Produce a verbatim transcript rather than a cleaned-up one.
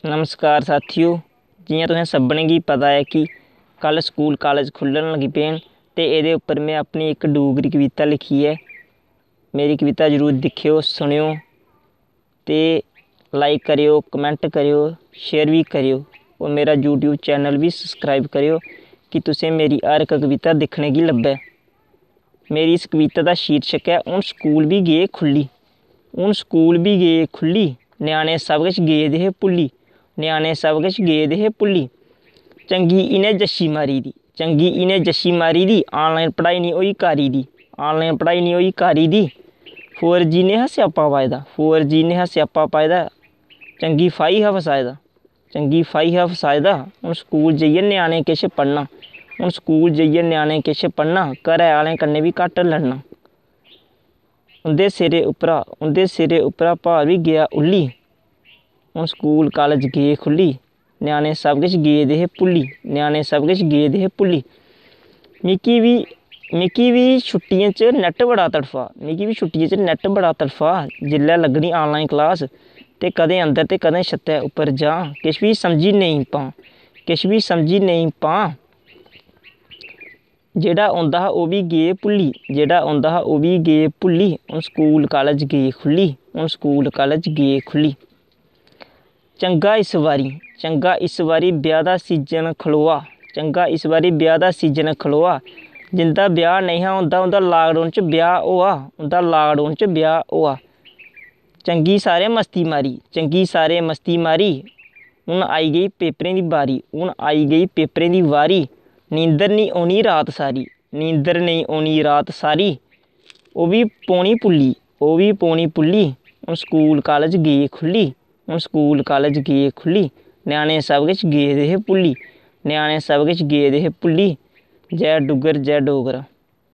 नमस्कार साथियो, जि'यां तुसें सभनें गी पता ऐ कि कल स्कूल कालेज खु'ल्लन लगी पे न ते एह्दे उप्पर में अपनी इक डोगरी कविता लिखी ऐ। मेरी कविता जरूर दिक्खेओ, सुनेओ ते like करेओ, comment करेओ, share बी करेओ और मेरा YouTube चैनल बी subscribe करेओ कि तुसें मेरी हर इक कविता दिक्खने गी लब्भै। मेरी इस कविता दा शीर्षक ऐ हून स्कूल बी गे खु'ल्ली। हून स्कूल बी गे खु'ल्ली, ञ्याणे सब किश गेदे हे भुल्ली। ञ्याणे सब किश गेदे हे भुल्ली। चंगी इ'नें जच्छी मारी दी, चंगी इ'नें जच्छी मारी दी, online पढ़ाई निं होई कारी दी, online पढ़ाई निं होई कारी दी। Four G ने हा स्यापा पाए दा, four G ने हा स्यापा पाए दा, चंगी फाही हा फसाए दा, चंगी फाही हा फसाए दा। हून स्कूल जाइयै ञ्याणे किश पढ़ना, हून स्कूल जाइयै ञ्याणे किश पढ़ना, घरै आह्लें कन्नै बी घट्ट लड़ना। उं'दे सिरै उप्परा, उं'दे सिरै उप्परा भार बी गेआ उल्ली। हून स्कूल कालेज गे खु'ल्ली, ञ्याणे सब किश गेदे हे भुल्ली, ञ्याणे सब किश गेदे हे भुल्ली। मिगी बी, मिगी बी छुट्टियें च net बड़ा तड़फा, मिगी बी छुट्टियें च net बड़ा तड़फा। जिसलै लग्गनी online class ते कदें अंदर ते कदें छत्तै उप्पर जां, किश बी समझी नेईं पां, किश बी समझी नेईं पां। जेह्ड़ा औंदा हा ओह् बी गे भुल्ली, जेह्ड़ा औंदा हा ओह् बी गे भुल्ली। हून स्कूल कालेज गे खु'ल्ली, हून स्कूल कालेज गे खु'ल्ली। चंगा इस बारी, चंगा इस बारी ब्याह् दा season खलोआ, चंगा इस बारी ब्याह् दा season खलोआ। जिं'दा ब्याह् नेईं हा होंदा, उं'दा lockdown च ब्याह् होआ, उं'दा lockdown च ब्याह् होआ। चंगी सारें मस्ती मारी, चंगी सारें मस्ती मारी। हून आई गेई पेपरें दी बारी, हून आई गेई पेपरें दी बारी। नींदर निं औनी रात सारी, नींदर नेईं औनी रात सारी। ओह् बी पौनी पुल्ली, ओह् बी पौनी पुल्ली। हून स्कूल कालेज गे खु'ल्ली, हून स्कूल कालेज गे खु'ल्ली। ञ्याणे सब किश गेदे हे भुल्ली, ञ्याणे सब किश गेदे हे भुल्ली। जै डुग्गर, जै डोगरा।